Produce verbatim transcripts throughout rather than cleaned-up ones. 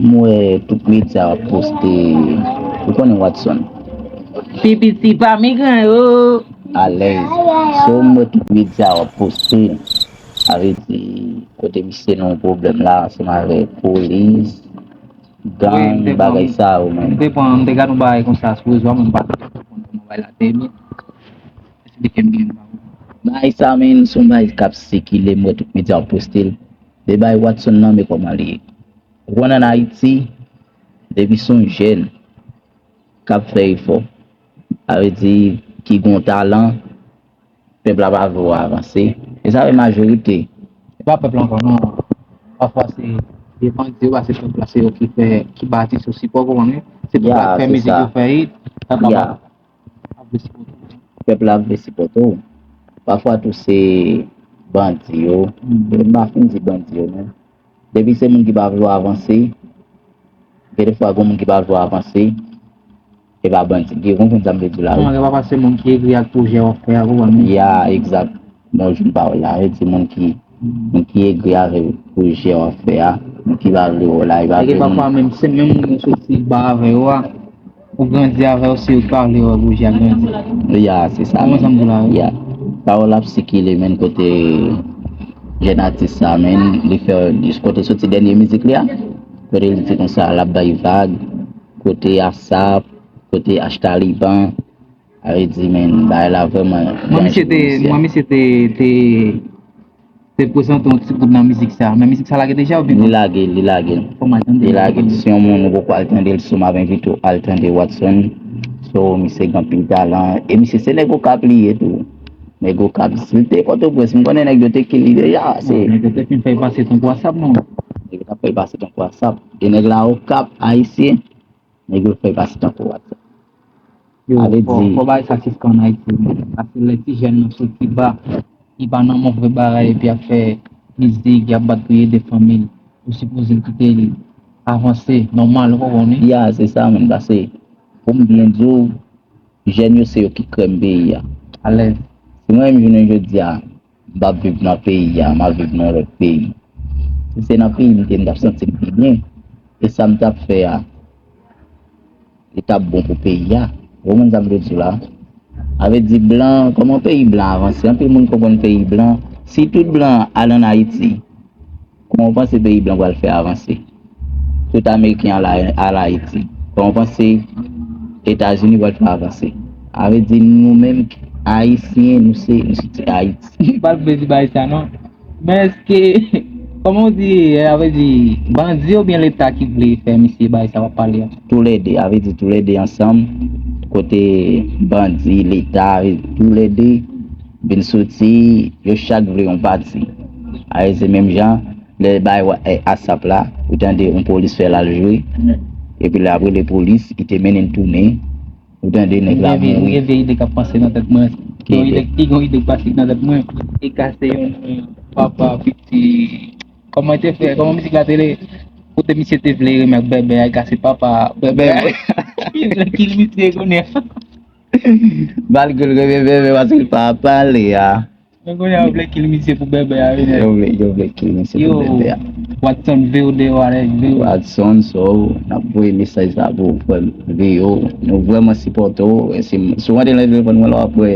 M wè tout medya w ap poste, ou konnen Watson. Pi piti pa migran yo. Alèz. So, m wè tout medya w ap poste. Sa vle di, kote misye nan yon pwoblèm la, ansanm avèk polis, gang, bagay sa yo, men. M te pran, m te gade yon bagay konsa sou rezo a, men m pa t konprann kòman bagay la te ye. Esplike m byen, m pa konprann. Bagay sa, men, se yon bagay k ap sikile, m wè tout medya ap poste l. De bagay Watson nan, men kòman li ye. Ou konn ann Ayiti, depi se yon jèn k ap fè efò, sa vle di ki gen yon talan, pèp la pa vle w avanse. E sa fè majorite. Se pa pèp la ankò, non. Pafwa se de bandi yo, pase pèp la, se yo ki fè, ki bati sou sipò, ou konprann wi. Se pèp la ki fè mizik yo fè hit, pèp la pa ap vle sipòte w. Pèp la ap vle sipòte w. Pafwa tou se bandi yo. M pa fin di bandi yo, non. Depi se moun ki pa vle w avanse, gen de fwa gen moun ki pa vle w avanse, e pa bandi. Gen, ou konprann sa m vle di w la, wi. Kòman gen pa pase moun ki egri ak pwojè w ap fè a, ou konprann? Ya, egzak. Bon, ou jwenn pawòl la. Vle di moun ki, moun ki egri avèk pwojè w ap fè a, moun ki pa vle wè w la, e pa vle moun. E gen pafwa menm, se menm moun yo soti ba avè yo a, ou grandi avè yo, se yo ki pa vle wè pwojè a grandi. Ya, se sa menm. Ou konprann sa m di w la, wi? Ya. Pawòl ap sikile, menn, kote jèn atis sa, menn, li fè, kote soti dènye mizik li a, kote li di konsa, l ap bay vag, kote ASAP, kote H Taliban, sa vle di, menn, bagay la vrèman danje pou misye. Mwen, misye te, te, te prezante yon ti bout nan mizik sa. Men mizik sa lage deja oubyen kòman? Li lage, li lage. Fò m al tande l. Li lage. Si yon moun ou poko al tande l, so m ap envite w al tande Watson. So, misye gen anpil talan. E misye se nèg Okap li ye tou. Nèg Okap. Si l te Pòtoprens, m konnen nèg yo te kill li deja. Se nèg yo te fin fè l pase tankou ASAP, non? Nèg yo t ap fè l pase tankou ASAP. E nèg la Okap, ayisyen. Nèg yo fè pase tankou WhatsApp. Yo, fò, fò bagay sa sispann Ayiti, men. Paske lè ti jèn nan soti ba, li pa nan move bagay epi ap fè mizik, y ap bat pou y ede fanmi l. Ou sipoze l kite l avanse, nòmal, ou konprann wi? Ya, se sa menm, paske pou m byen di w, jèn yo se yo ki krèm peyi a. Alèz. Si mwen menm jounen jodi a, m p ap viv nan peyi a, m ap viv nan lòt peyi. Si se nan peyi m te ye, m t ap santi m pi byen. E sa m t ap fè a, li t ap bon pou peyi a. Ou konprann sa m vle di w la? Sa vle di blan, kòman peyi blan avanse? Anpil moun konprann peyi blan. Si tout blan al ann Ayiti, kòman w panse peyi blan pral fè avanse? Tout Ameriken al, al Ayiti. Kòman w panse Etazini pral fè avanse? Sa vle di nou menm Ayisyen, nou se, nou se ti Ayiti. M pa t vle di bagay sa non. Men èske, kòman w di, sa vle di, bandi oubyen Leta ki vle fè misye bagay sa w ap pale a? Toulède, sa vle di toulède ansanm, kote bandi, Leta, toulède vin soti, yo chak vle yon pati. Sa vle di menm jan, lè bay ASAP la, ou tande yon polis fè l al jwe, epi l ap rele polis, li te mennen l tounen, ou tande nèg la mouri. M gen vye ide k ap pase nan tèt mwen. Ki ide? Ki gon ide k pase nan tèt mwen. E kase yon papa piti. Kòman te fè? Kòman mizik la te rele? Kote misye te vle renmen ak bèbè a, e kase papa bèbè a. Bèbè. Li vle kill misye kounye a. Malgre l renmen bèbè paske l pa pale a. Men kounye a yo vle kill misye pou bèbè a vini. Yo vle, yo vle kill misye pou bèbè a. Yo, Watson, V O deyò avèk V O. Watson, so, n ap voye mesaj sa pou frè m V O. Nou vrèman sipòte w. E si, si w rantre nan telefòn mwen la, w ap wè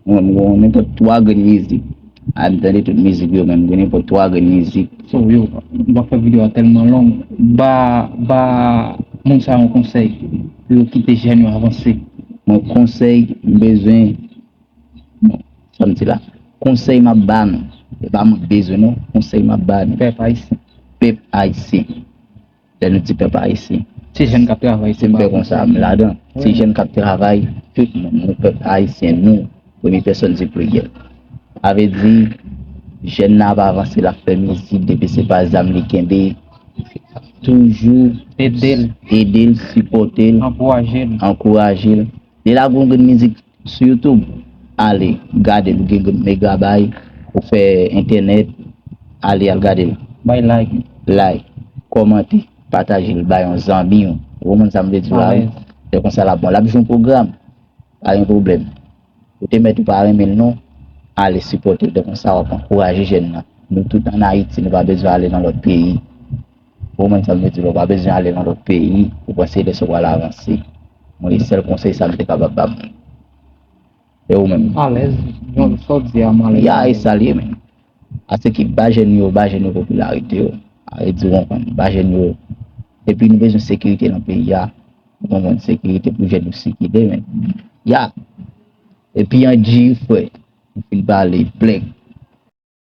mwen, mwen, nenpòt twa grenn mizik. A, m tande tout mizik yo, men m gen nenpòt twa grenn mizik. So, yo, m p ap fè videyo a tèlman long. Ba, ba moun sa yo yon konsèy pou yo kite jèn yo avanse. Mwen konsèy, m bezwen Bon, sa m di la, konsèy m ap ba nou, e pa mwen k bezwen non, konsèy m ap ba nou. Pèp ayisyen. Pèp ayisyen. Lè nou di pèp ayisyen. Ti jèn k ap travay, se m fè konsa, m ladan. Ti jèn k ap travay, tout moun, nou pèp ayisyen, nou, premye pèsòn di pliriyèl. Sa vle di, jèn nan ap avanse, l ap fè mizik, depi se pa zam li kenbe, toujou ede l, ede l, sipòte l, ankouraje l, ankouraje l. Li lage yon grenn mizik sou YouTube, ale gade l, ou gen megabay, ou fè entènèt, ale al gade l. Bay like. Like, kòmante, pataje l, bay yon zanmi w. Ou konprann sa m vle di w la, wi. Alèz. Se konsa l ap bon. L ap jwe yon pwogram, pa gen pwoblèm. Ou te mèt ou pa renmen l non, ale sipòte l. Se konsa w ap ankouraje jèn nan. Nou tout ann Ayiti, nou pa bezwen ale nan lòt peyi. Pou mwen, sa m vle di, ou pa bezwen ale nan lòt peyi pou panse lè sa w pral avanse. Mwen, e sèl konsèy sa m te kapab ba moun. E ou menm? Alèz, yon sòt di a m alèz. Ya, e sa l ye, men. Ase ki ba jèn yo, ba jèn yo popilarite yo. A, e di w konprann, ba jèn yo. Epi nou bezwen sekirite nan peyi a. Ou konprann, sekirite pou jèn yo sikile, men. Ya. Epi Andy, frè, ou fin pale, blank.